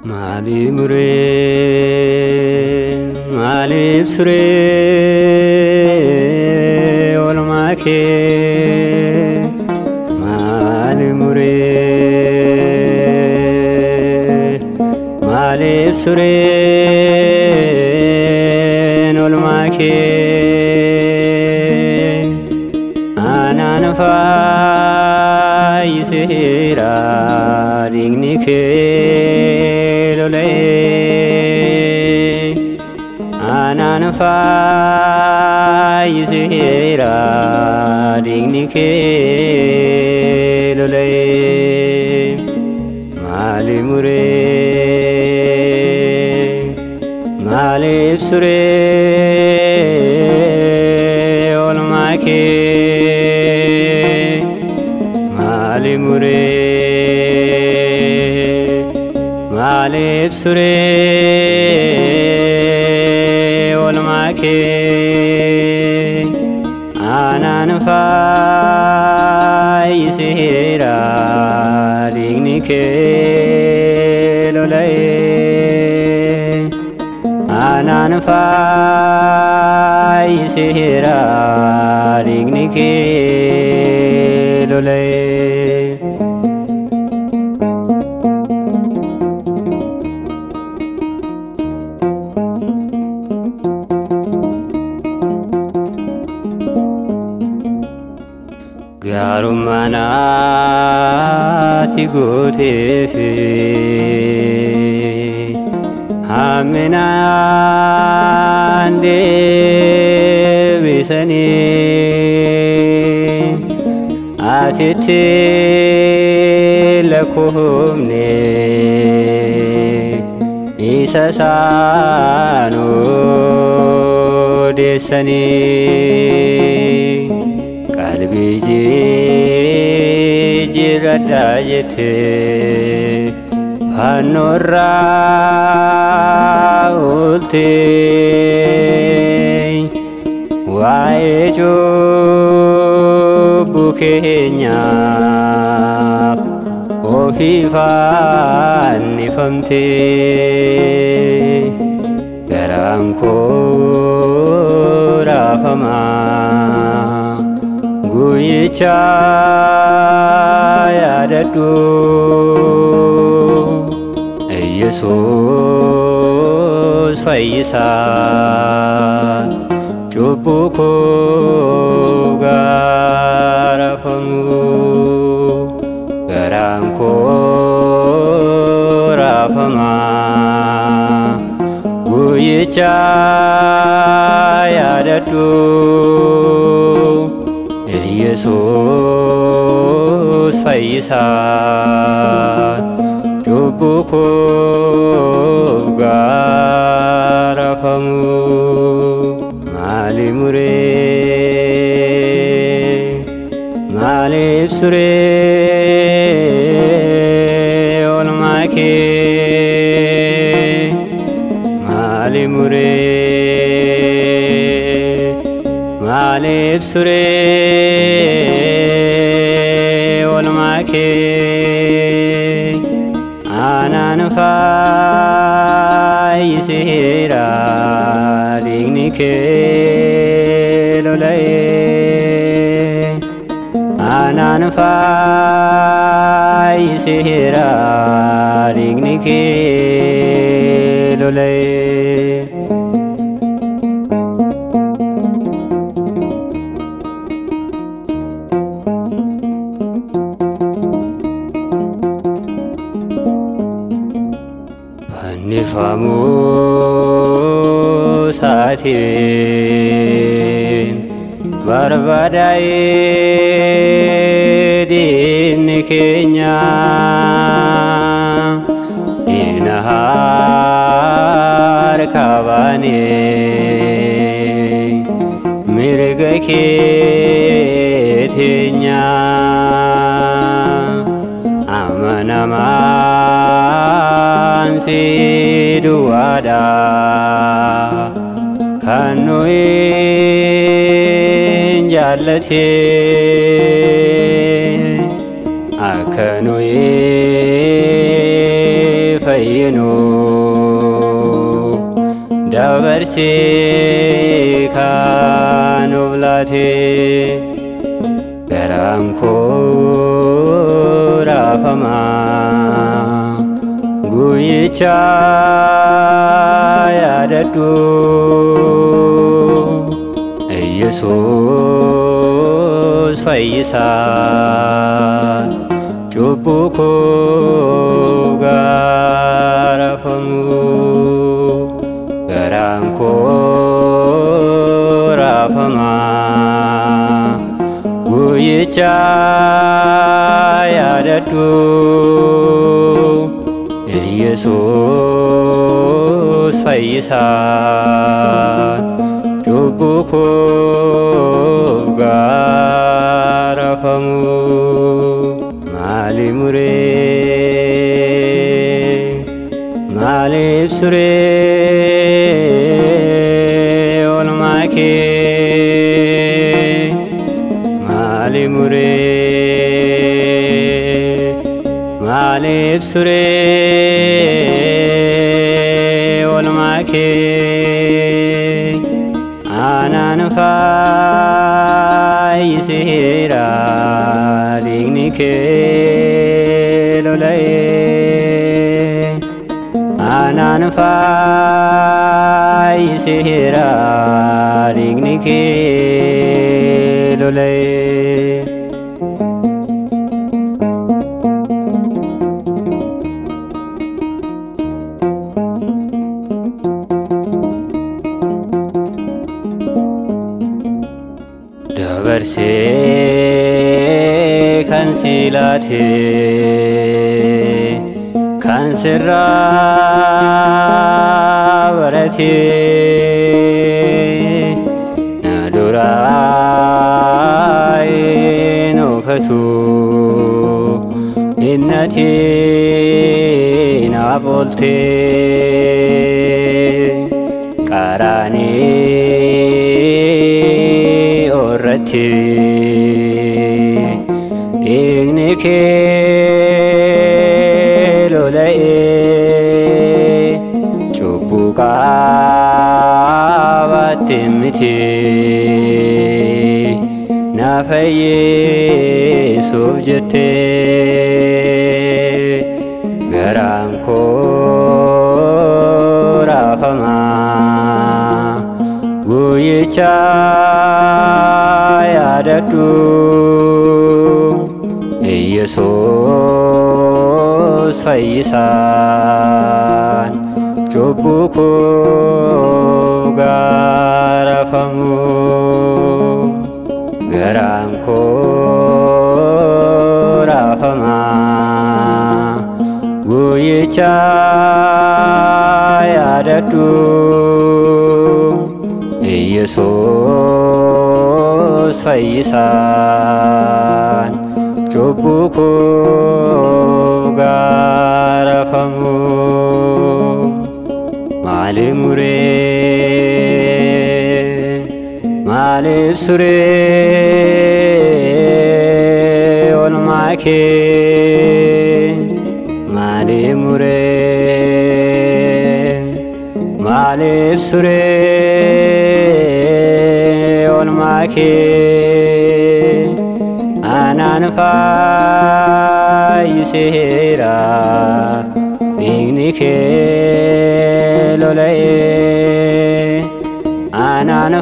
Maali muree maaliif suree oolmaa kee maali muree maaliif sureen oolmaa kee anaan fayyiseera dhiigni kee lola'ee anaan fayyiseera dhiigni kee lola'ee maali muree maaliif suree oolmaa kee maali muree maaliif suree oolmaa kee anaan fayyiseera dhiigni kee lola'ee anaan fayyiseera dhiigni kee lola'ee. Gaarummaa naati gooteef hamminaan deebisanii atitti lakkoofne isa isaan odeessanii. Qalbii jijjiirradhaa jettee fannoorraa ooltee waa'ee cubbuu keenyaaf ofii fannifamtee garaan koo raafamaa guyyicha yaadadhu Yesuus fayyisaa cubbuu koo gaarafamu garaan koo raafamaa guyyicha yaadadhu Yesuus fayyisaa cubbuu koo gaarafamu maali muree maaliif suree oolmaa kee maali muree maaliif suree oolmaa kee anaan fayyiseera dhiigni kee lola'ee anaan fayyiseera dhiigni kee lola'ee. Fannifamuu isaatiin barbadaa'ee diinni keenya diina harka baanee mirga kee teenya amanamaan Si duwwaadha kan nuyi jaallate akka nuyi fayyinu dabarsee kan nuuf laate. Garaan koo raafamaa guyyicha yaadadhu, Yesuus fayyisaa cubbuu koo gaarafamu. Garaan koo raafamaa guyyicha yaadadhu, Yesuus fayyisaa cubbuu koo gaarafamu. Maali muree maaliif suree oolmaa kee? Maali muree maaliif suree oolmaa kee? Aanaan fayyiseera dhiigni kee lola'ee. Aanaan fayyiseera dhiigni kee lola'ee. Dabarsee kan si laate kan sirraa barate na duraa hin ookatu innati naaf oolte. Qaraanii irratti dhiigni kee lola'ee cubbuu qaabatte miti na fayyisuuf jettee. Garaan koo raafamaa guyyicha yaadadhu, Yesuus fayyisaan cubbuu koo gaarafamu. Garaan koo raafamaa guyyicha yaadadhu, Yesuus fayyisaan cubbuu koo gaarafamu. Maali muree maaliif suree oolmaa kee? Maali muree maaliif suree oolmaa kee? Aanaan fayyiseera dhiigni kee lola'ee. Aanaan